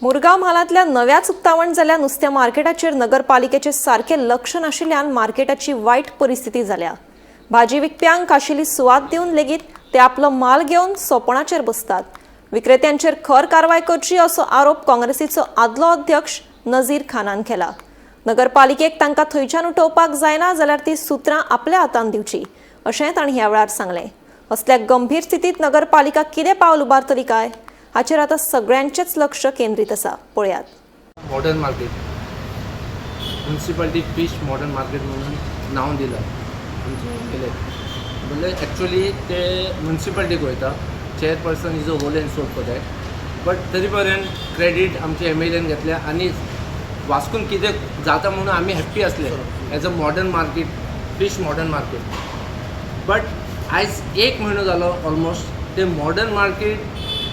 मुरगांव म्हालांतल्या नव्याच उक्तावण जाल्ल्या नुस्त्या मार्केटाचेर नगरपालिकेचे सारकें लक्ष नाशिल्ल्यान मार्केटाची वायट परिस्थिती जाल्या. भाजी विकप्यांक आशिल्ली सुवात दिवन लेगीत ते आपलो माल घेवन सोपणाचेर बसतात. विक्रेत्यांचेर खर कारवाय करची असो आरोप काँग्रेसीचो आदलो अध्यक्ष नझीर खानान केला. नगरपालिकेक तांकां थंयच्यान उठोवपाक जायना जाल्यार ती सुत्रां आपल्या हातांत दिवची अशें तांणी ह्या वेळार सांगलें. असल्या गंभीर स्थितीत नगरपालिका कितें पावल उबारतली काय हाचेर आतां सगळ्यांचेच लक्ष केंद्रीत आसा. पळयात. Modern market, municipality fish modern market म्हणून नांव दिलां आमचे केले. म्हणल्यार एक्चुली ते म्युनिसिपालिटीक वयता. Chairperson is a whole and sole for that, but तरी पर्यंत क्रेडीट आमचे एमएलएन घेतल्या आनी वास्कोन कितें जाता म्हणून आमी हॅप्पी आसले as a modern market, fish modern market. But आयज एक म्हयनो जालो ऑलमोस्ट ते मॉडर्न मार्केट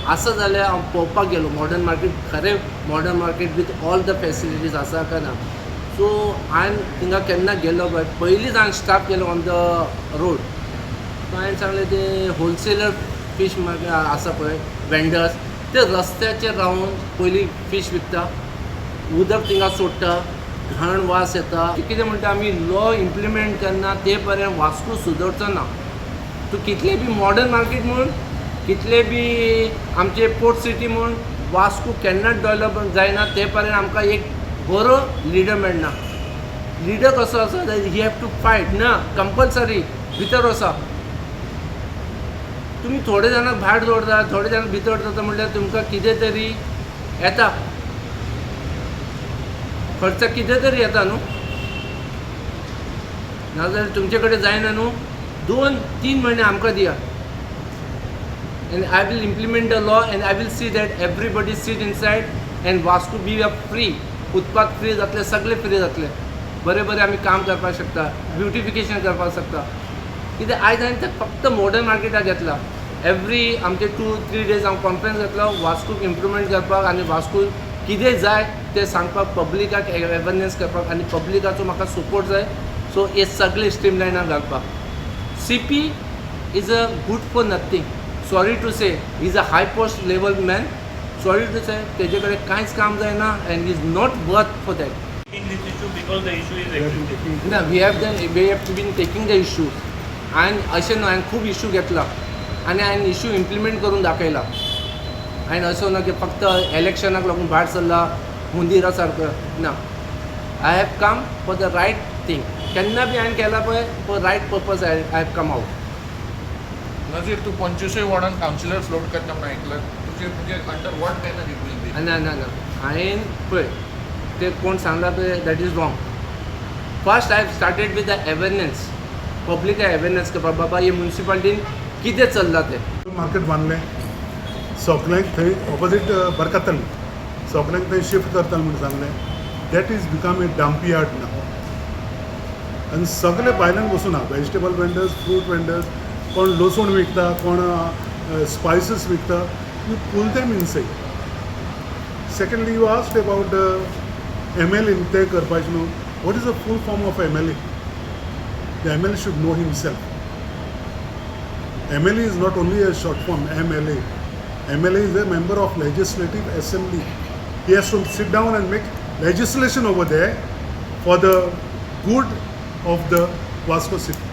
आसा जाल्यार हांव पळोवपाक गेलो मॉडर्न मार्केट खरें modern market with all the facilities आसा काय ना. सो हांवें थिंगा केन्ना गेलो पळय, पयलींच हांवें स्टाफ केलो ऑन the road. सो हांवें सांगलें, ते होलसेलर फीश मार्केट आसा पळय, वेंडर्स, ते रस्त्याचेर रावन पयलीं फीश विकता, उदक थिंगा सोडटा, घाण वास येता. कितें म्हणटा, आमी लॉ इम्प्लिमेंट करना ते पर्यंत वास्को सुदरचो ना. तूं कितले बी मॉडर्न मार्केट म्हूण, कितले बी आमचे पोर्ट सिटी म्हूण, वास्को केन्नाच डेवलप जायना ते पर्यंत आमकां एक बरो लिडर मेळना. लिडर कसो आसा, he have to fight ना कंपल्सरी भितर वचा. तुमी थोडे जाणांक भायर दवरता, थोडे जाणांक भितर दवरता, म्हणल्यार तुमकां कितें तरी येता, खर्च कितें तरी येता न्हू. नाजाल्यार तुमचे कडेन जायना न्हू. 2-3 म्हयने आमकां दिया and I will implement the law and I will see that everybody sit inside and Vasco be a free footpath, free जातले, सगळे फ्री जातले. बरें बरें आमी काम करपाक शकता, ब्युटिफिकेशन करपाक शकता. कित्याक आयज हांवें तें फक्त मॉडर्न मार्केटाक घेतला. एवरी आमचे 2-3 डेज हांव कॉन्फरन्स घेतलो वास्कोक इम्प्रुवमेंट करपाक आनी वास्को कितें जाय तें सांगपाक, पब्लिकाक अवेरनेस करपाक आनी पब्लिकाचो म्हाका सपोर्ट जाय. सो हे सगळे स्ट्रीम लायनार घालपाक. CP is a good for nothing, sorry to say. Is a high post level man, sorry to say. तेजे कडेन कांयच काम जायना and is not worth for that. Taking this issue because the issue is existing. ना, we have been taking the issue. हांवें अशें न्हू, हांवें खूब इशू घेतला आनी हांवें इशू इम्प्लिमेंट करून दाखयला. हांवें असो ना की फक्त इलेक्शनाक लागून भायर सरला हुंदिरा सारको ना. I have come for the right thing. केन्ना बी हांवें केला पळय, for right purpose I have come out. Nazir, तूं 25 वॉर्डान कावन्सिलर फ्लोट करता म्हणून आयकलां. तुजे म्हणजे under what manner it will be? ना ना ना, हांवें पळय, ते कोण सांगला पळय, that is wrong. First I have started with the awareness, पब्लिकाक awareness करपाक, बाबा हे म्युनिसिपालिटीन कितें चल्लां तें. मार्केट बांदलें, सगल्यांक थंय ऑपोजीट बरकतली, सगल्यांक थंय शिफ्ट करताले म्हूण सांगलें. That is become a dump yard now आनी सगळे भायल्यान बसून आहा, वेजिटेबल वेंडर्स, फ्रूट वेंडर्स, कोण लसूण विकता, कोण स्पायसीस विकता. You pull them inside. Secondly, you asked about MLA ते करपाचें न्हू. What is the full form of MLA? The MLA should know himself. MLA is not only a short form, MLA. MLA is a member of Legislative Assembly. He has to sit down and make legislation over there for the good of the Vasco city.